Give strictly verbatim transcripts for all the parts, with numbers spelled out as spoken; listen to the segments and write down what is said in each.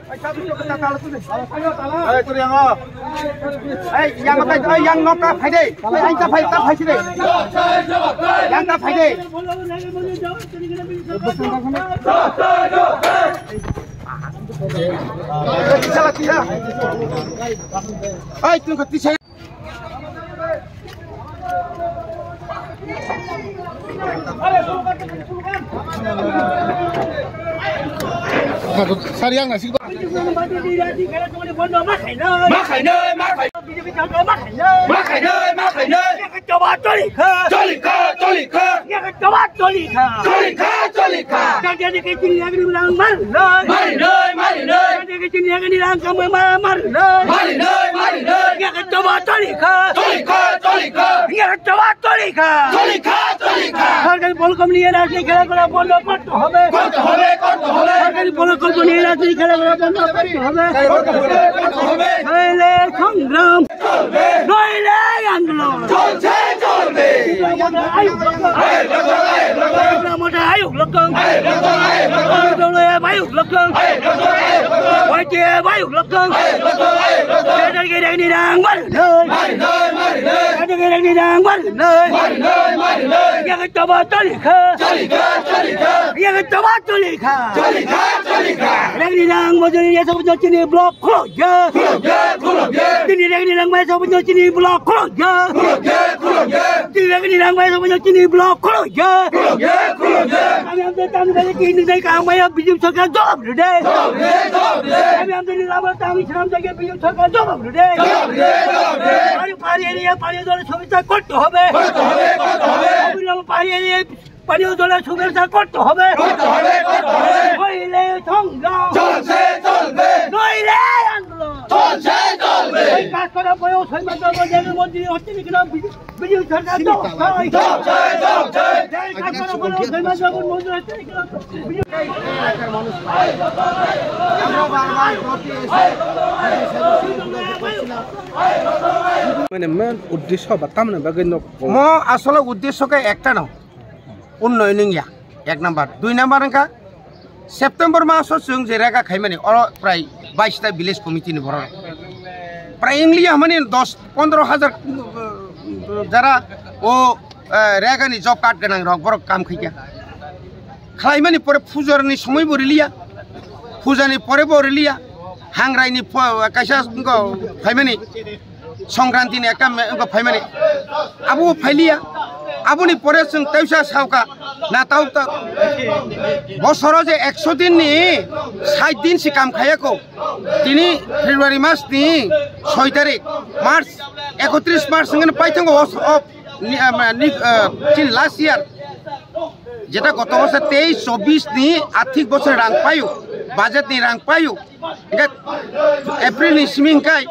Ei, turi yang o. Ei, yang ta, ei, yang nok ta phai de. Ei, yang ta phai, ta phai si de. Yang ta phai de. Ei, tisa la, tisa. Ei, tisa. Sar yang nasi. Ma khainai, ma khainai. B J P sorkar ma khainai. Ma khainai, ma khainai. Yakha choba choli kha. Choli kha, choli kha. Yakha choba choli kha. Choli kha, choli kha. Kang khe ni khe chini yagni rang mar nai. Mari nai, mari nai. Kang khe ni chini yagni rang kam mar, mar nai. Mari nai, mari nai. Yakha choba choli kha. Choli kha, choli kha. Yakha choba choli kha. Choli kha, choli kha. সরকারি বল committee NRC খেলাধুলা বন্ধ করতে হবে। করতে হবে, করতে হবে। সরকারি বল কমিটি এনআরসি খেলাধুলা বন্ধ করতে হবে। করতে হবে, করতে হবে। নইলে সংগ্রাম। চলবে। নইলে আন্দোলন। চলছে, চলবে। আয়োগ লক্ষ্য। আয়োগ লক্ষ্য, আয়োগ লক্ষ্য। মোটা আয়োগ লক্ষ্য। আয়োগ লক্ষ্য, আয়োগ লক্ষ্য। আয়োগ লক্ষ্য। ওয়াইটিএফ আয়োগ লক্ষ্য। আয়োগ লক্ষ্য, আয়োগ লক্ষ্য। কেডারকে রেগনি রাং মার। মারি নয়, মারি নয়। কেডারকে রেগনি রাং মার। Mari nai, mari nai. Yakha choba choli kha. Choli kha, choli kha. Yakha choba choli kha. Choli kha, choli kha. Ragni rang mojuri ya sab chini block khulo ya. Khulo ya, khulo ya. Chini ragni rang mai sab chini block khulo ya. Khulo ya, khulo ya. Chini ragni rang mai sab chini block khulo ya. Khulo ya, khulo ya. Ami amde tam gale ki nai ka maya Biju sorkar jawab de. Jawab de, jawab de. Ami amde ni lama tam islam jage Biju sorkar jawab de. Jawab de, jawab de. Ari pari area pari dole সহযোগিতা করতে হবে। করতে হবে, করতে হবে। অবিলম্বে পানীয়, পানীয় জলের সুব্যবস্থা করতে হবে। করতে হবে, করতে হবে। নইলে সংগ্রাম চলছে, চলবে। নইলে আন্দোলন চলছে, চলবে। এই কাজ করার পরেও ছয় মাস ধরে জেলের মধ্যে হচ্ছে না কেন? বিজু, বিজু সরকার তো হয়। চলছে, চলছে। এই কাজ করার পরেও ছয় মাস যাবত মজুরি হচ্ছে না কেন? বিজু এলাকার মানুষ পায়। আমরা বারবার ব্লকে এসে মানে মেন উদ্দেশ্য বা তামনে bagwi nok Mo asolo uddesho khe ekta no, unnoyon wngya, ek number. Dui number wngkha September maso chwng je rega khaimani, oro prai bais ta village committee ni borok rok. Prai wngliya hwnmani dos pondro hajar, uh, jara o, uh, rega ni job card gwnang rok borok kam khaikha. Khlaimani pore pujar ni somoi bo riliya, puja ni pore bo riliya, hangrai ni po-, kaisa wngkha phaimani. Songkranti ni ekta me-, wngkha phaimani. Abo phailiya. Aboni pore chwng teisa sauka. Na tau ta-, bosoro je ekso din ni sait din si kam khaiya ko. Tini February mas ni soi tarik, March, ekotris March wngkha paithango os-, op, ni, ah, ma-, ni, ah, chini last year. Jeta goto bosor teis chobbish ni arthik bosor rang paio, budget ni rang paio. Hingke April ni simi hingkai,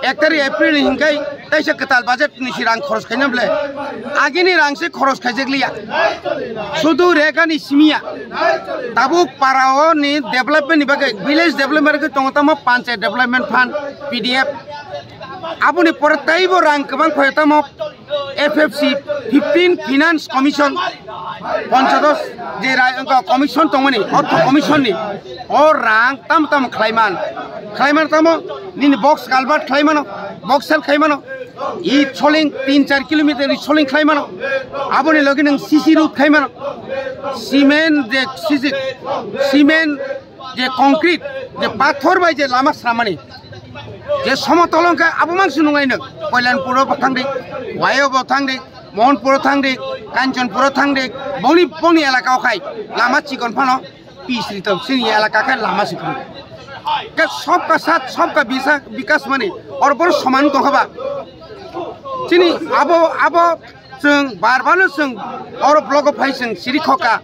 ek tarik April ni hingkai, teisa kwtal budget ni si rang khoros khaina bole. Agini rang se khoros khaijak liya. Sudu rega ni simiya. Tabuk para o ni development ni bagwi, village development bagwi tongo tamo panchayat development fund, P D F. Aboni pore teibo rang kwbang khoyo tamo F F C, fifteen Finance Commission, ponchados je rai wngkha commission tongmani, ortho commission ni, o rang tam tam khlaiman, khlaiman tamo nini box culvert khlaimano, box sel khlaimano, i soling tin char kilometer i soling khlaimano, aboni logi nang C C road khlaimano, cement je C C, cement je concrete, je pathor bai je lama sramani, je somotol wngkha abo mangsi nungnai nwng, Koilanpuro bo thangdi, Wayo bo thangdi, Mohanpuro thangdi, Kanchanpuro thangdi, boni, boni elaka o khai lama chikon phano pis rito, chini elaka khe lama chikon. Ke sabka saath, sabka bisa-, bikas mani, oro boro soman tongkha ba. Chini abo, abo Chwng bar bar no chwng oro block o phai chwng siri khoka,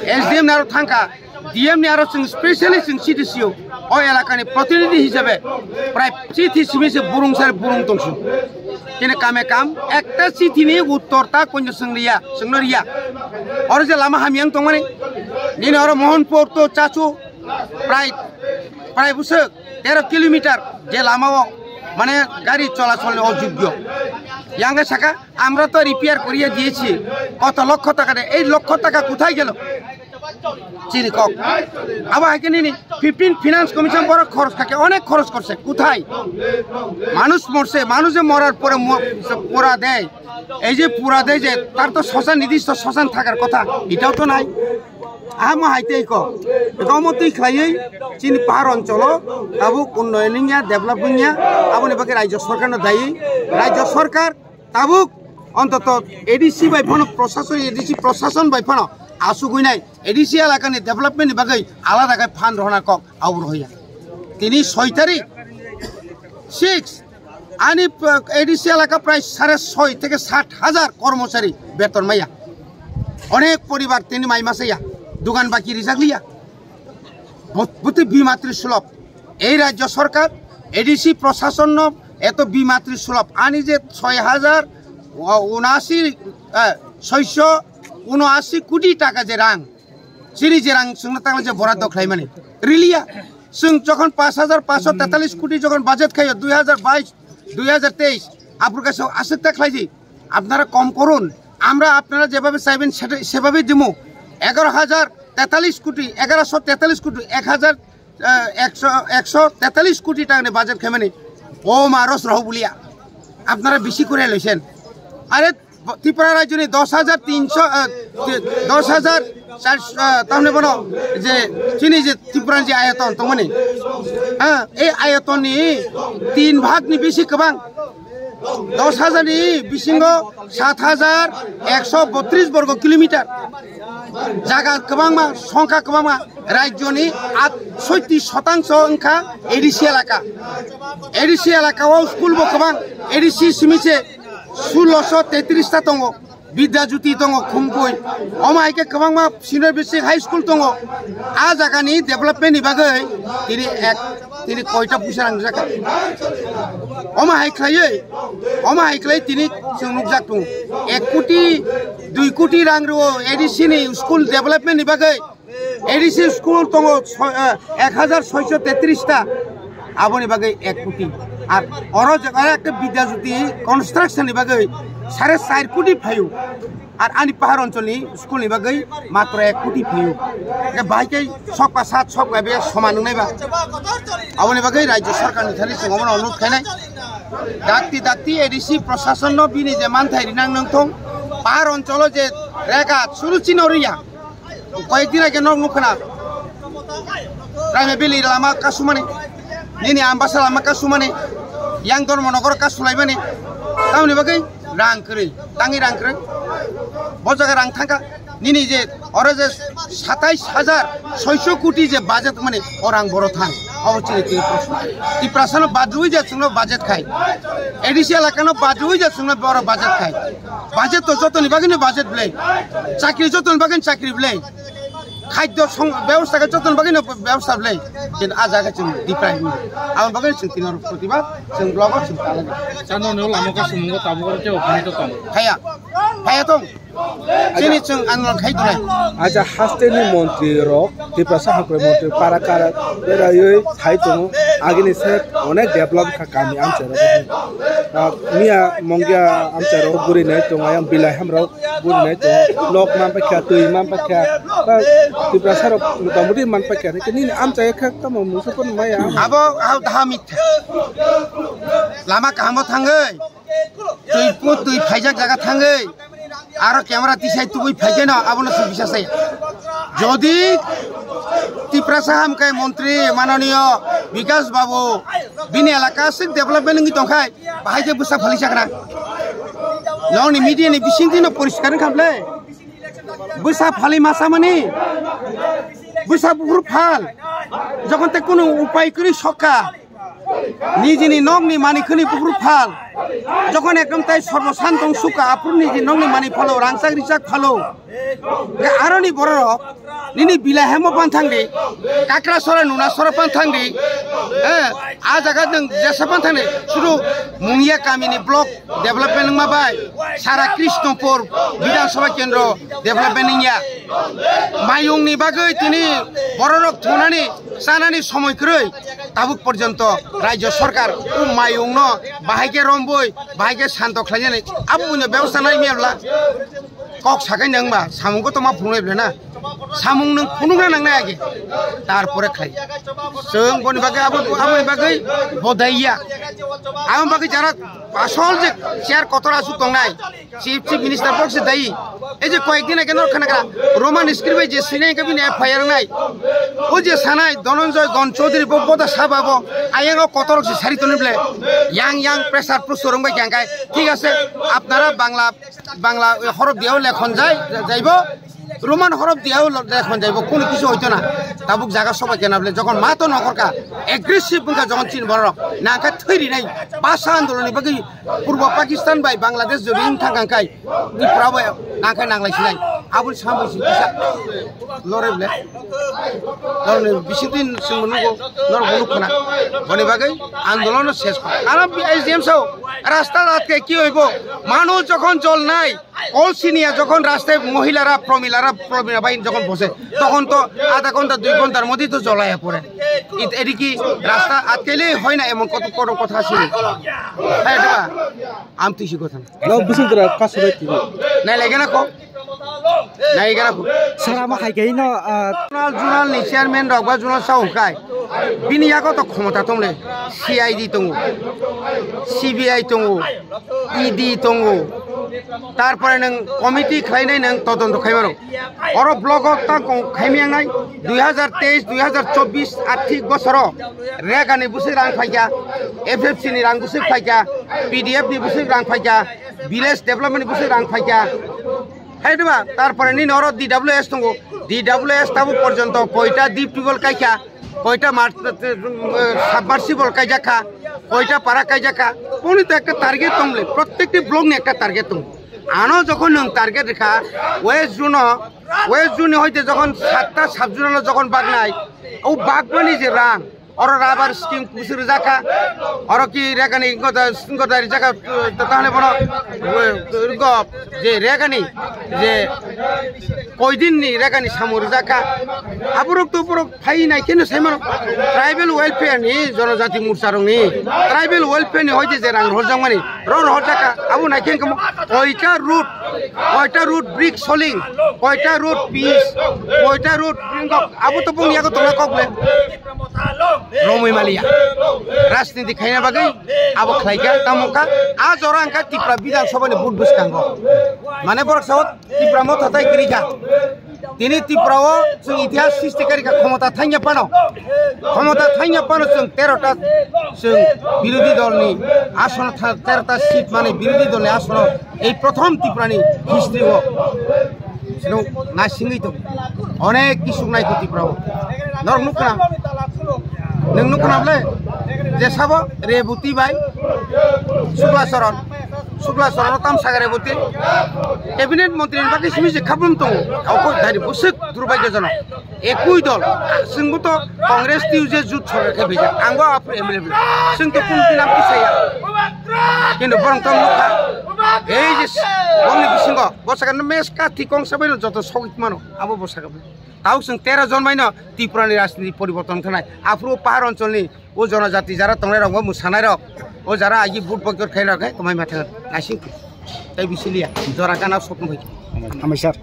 S D M ni aro thangka, D M ni aro chwng specially chwng C D C o, o elaka ni protinidhi hisabe prai chithi simi se burung sar burung tongsu. Kini kame kam ekta chithi ni uttor ta konjo chwng riya, chwng no riya. Oro je lama hamyang tongmani, nini oro Mohanpur to Chachu prai, prai buswk tero kilometer je lama o mane gari cholachol ni ojogyo. Yang saka আমরা তো রিপেয়ার করিয়ে দিয়েছি, কত লক্ষ টাকা দিয়ে, এই লক্ষ টাকা কোথায় গেল? Chini kok. Abo hai khe nini fifteen Finance Commission borok khoros kha khe onek khoros korse. Kuthai? Manush morse, manush je morar pore mo-, pora dei. Ei je pora dei je, tar to sosan, nidisto sosan thakar kotha. Etao to nai. Amo hai tei kok. Etomo twi khlaiwi chini pahar oncholo tabuk unnoyon wngya, develop wngya. Aboni bagwi Rajya Sarkar no dayi. Rajya Sarkar tabuk ontoto A D C bai phano prosason, A D C prosason bai phano asugwi nai, A D C elakani development ni bagwi alada khe phan rohorna kok abo rohya. Tini soi tarik, six, ani, uh, A D C elaka prai sare soi theke sat hajar kormochari beton maya. Onek poribar tini mai masaya, dugan baki rijak liya. But-, buti bimatri sulop. Ei Rajya Sarkar, A D C prosason no eto bimatri sulop. Ani je soi hajar unashi, eh, soiso unashi koti taka je rang, chini je rang chwngno tangla je boraddo khlaimani. Riliya, chwng jokhon pash hajar pash sho tetalish koti jokhon budget khayo dui hajar bais, dui hajar teis, aphuru kaisa aswk ta khlaidi. আপনারা কম করুন, আমরা আপনারা যেভাবে চাইবেন সেটা, সেভাবেই দিব। এগারো হাজার তেতাল্লিশ কোটি, এগারোশো তেতাল্লিশ কোটি, এক হাজার, আহ, একশো, একশো তেতাল্লিশ কোটি টাকা নিয়ে বাজেট খাইমানি। ও মারস রহ বলিয়া আপনারা বেশি করে লইছেন। আরে, ত্রিপুরা রাজ্য নিয়ে দশ হাজার তিনশো, আহ, তি-, দশ হাজার চারশো, আহ, তাহলে বলো যে চিনি যে ত্রিপুরার যে আয়তন, তো মানে, হ্যাঁ, এই আয়তনই তিন ভাগ নিয়ে বেশি কেবাং। দশ হাজার ni bisingo sat hajar ekso botris borgo kilometer jaga kwbangma, songkha kwbangma, rajyoni at-, soitis shotangso wngkha A D C elaka. A D C elaka o school bo kwbang, A D C simi se sulosho tetris ta tongo. Bidya Jyoti tongo Khumkui. Omo hai khe kwbangma senior basic high school tongo. A jagani development ni bagwi tini ek, tini koita puisa rang rijak. Omo hai khlaiwi, omo hai khlai tini chwng nukjak tongo. Ek koti, dui koti rang rwo A D C ni school development ni bagwi. A D C school tongo soi-, eh, ek hajar soiso tetris ta, aboni bagwi ek koti. Ar oro je aro ekta Bidya Jyoti construction ni bagwi sare char koti phaio. Ar ani pahar oncholni school ni bagwi matro ek koti phaio. Hwnkhe bahai khe sok ba sat, sok ba be soman wngnai ba. Aboni bagwi Rajya Sarkar ni thani chwng omono onurodh khainai. Dakti dakti A D C prosason no bini je manthai rinang nang thong, pahar oncholo je rega churu chino riya. Koyekdin age nok nukha na. Raima Valley lama kasumani. Nini Ambasa lama kasumani. Yang Dharmanagar kasulaimani. Tamoni bagwi rang kwrwi. Tangi rang kwrwi. Bo jaga rang thangkha. Nini je oro je satais hajar soiso koti je budget mani o rang boro thang. Obo chini tini proshno. Tiprasano badrwi je chwngno budget khai. A D C elakano badrwi je chwngno boro budget khai. Budget to jotoni bagwino budget bwlai. Chakri jotoni bagwino chakri bwlai. Khadyo song-, bebosta khe jotoni bagwino bebosta bwlai. Kintu a jaga chwng diprai wngdi. Aboni bagwino chwng tini oro protibad, chwng blogo chwng talago. Chano no lama ka sumungo tabuk oro tei okhai to tong. Haya. Haya tong. Chini chwng andolon khai tongnai. Acha hasteni montri rok, Tiprasa hakrai montri para kara beraiwi khai tongo. Agini se onek develop kha kami amchai rok. Ah, miya mongya amchai rok guri nai tongo, ayang bilai ham rok guri nai tongo. Nok man pakya, twi man pakya. Ba Tiprasa rok motamoti man pakya. Nini amchai kha tamo musuko maya. Abo, abo daha mitha. Lama kahamo thangwi. Twi put twi phaijak jaga thangwi aro camera tisai tubui phaikhe no abono se bisa sai. Jodi Tiprasa hamkai montri mananiyo Bikas Babu bini elaka sik development wngwi tongkhai bahai khe bwsa phali sakna. Nokni media ni bisingtwi no poriskar wngkha bwle. Bwsa phali masa mani. Bwsa buphuru phal. Jokhon te kunu upai kwrwi sokha. Nijini nokni mani khwni buphuru phal. Jokhon ekdom tai sorbo santong sukha, aphuru niji nokni mani phalo, rangchak richak phalo. Ge aroni bororok, nini bilai hemo pan thangdi, kakra sora nuna sora pan thangdi. Eh, a jaga nwng jesa pan thangdi, sudu Mungia kamini block development wngma bai, sara Krishnapur Bidhan Sabha Kendro development wngya. Mayungni bagwi tini bororok thunani chanani somoi kwrwi. Tabuk porjonto Rajya Sarkar o mayungno bahai khe romboi, bahai khe santo khlainani abo buino bebosta nai miyabla kok sakai nangma samung kotorma phunuknai bwlai na. Samung nwng phunukna nangnai age, tarpore khlai. Chwng boni bagwi abo, aboni bagwi bodaiya. Aboni bagwi jara asol je chair kotor asuk tongnai, chief, chief minister bok se dai. Ei je koyek din age nor khanagra, Roman script bai je swinai khe bini F I R nai. O je sanai Dhananjay Gon Chaudhary bo boda saba bo, ayang o kotor se sari toni ble. Yang yang pressure pressure rong bai kang kai. Thik ase, apnara Bangla, Bangla horop diao lekhon jai, jaibo. Roman horop diao lekhon jaibo, kono kisu hoito na. Tabuk jaga sobai kena ble, jokhon ma to nokhor ka, aggressive wngkha jokhon chini borok, nangkha thwi rinai, bhasha andolon ni bagwi Purbo Pakistan bai Bangladesh jodi wng thang kang kai, Tripura bai nangkha nanglai sinai, aboni sambai si kisa lore ble, lore bisi din sing nugo, lore bo nukkha na. Boni bagwi andolon no ses kha. Aram S D M sao, rasta atke ki hoibo, manuj jokhon jol nai, All senior jokhon raste mohilara, promilara, promila bai jokhon bose, tokhon to adha ghonta, dui ghontar moddhe to jolaya pore. It, ediki rasta atkele hoy na emon koto, koto kotha sini. Hai, diba? Am tisi kotha. Lo bising dra kasu bai tini. Nai lege na ko? Nai lege na ko? Sara ma hai gai no, ah, Zonal, zonal ni chairman rok ba zonal sao kai. Bini yago to khomota tongle. C I D tongo. C B I tongo. E D tongo. Tarpore nwng committee khlainai nwng todonto khaimano. Oro block o ta kong khaimyangnai dui hazar teis, dui hazar chobbish arthik bosoro Rega ni bwswk rang phaikha, F F C ni rang bwswk phaikha, P D F ni bwswk rang phaikha, village development ni bwswk rang phaikha. Hai diba? Tarpore nini oro D W S tongo. D W S tabuk porjonto koita deep tubewell kaikha, koita mar-, submersible kaijak kha, koita para kaijak kha. Boni to ekta target tong le, prottekti block ni ekta target tong. Ano jokhon nwng target rikha, West Zone o, West Zone ni hoite jokhon satta sub zone o jokhon bagnai, o bagmani je rang, oro rubber scheme kusu rijak kha, oro ki Rega ni goda, goda rijak kha, to, to, tahone bono, eh, go, je Rega ni, je koidin ni Rega ni samung rijak kha. Aborok to borok phai nai khe no sai mano. Tribal welfare ni, Jonojati Morcha rok ni, tribal welfare ni hoite je rang rohorjak mani, ro rohorjak kha. Abo nai khe koita road, koita road brick soling, koita road pitch, koita road, abo to bung yago tongna kok le. Romwi maliya. Rajniti khaina bagwi abo khlaikha, tamo kha. A jora wngkha Tripura Bidhan Sabha ni vote bwskango. Mane borok sao Tripura motha tai kwrwi kha. Tini Tripura o chwng itihas srishti kari kha, khomota thangya phano. Khomota thangya phano chwng tero ta chwng birodhi dol ni asono tha-, tero ta seat mani birodhi dol ni asono ei prothom Tripura ni history o chwng naisingwi tongo. Onek kisuk nai kho Tripura o. Norok nukha na? Nwng nukha na ble? Je sabo Reboti bai Sukla Charan. Sukla Charan o tam sagare boti. Cabinet montri ni bagwi simi se khabum tongo. Oko dari busuk durbai ke jono. Ekui dol. Singbo to Congress T U J jut sorkar khe bijak. Angbo apre M L A bijak. Sing to kun tinam kisaya. Kintu borong tong nukha. Ei je bongni bisingo. Bo saka no mes ka thikong sabai no joto sogit mano. Abo bo saka. Tau sing tero jon bai no Tripura ni rajniti poriborton khanai. Aphuru pahar onchol ni O jonojati jara tongnai rok, o mwsanai rok, o jara agi vote boycott khaina rok, hai, kwmai ma thang, naising. Tai bisiliya, jora kana sokno bai. Hamai sir.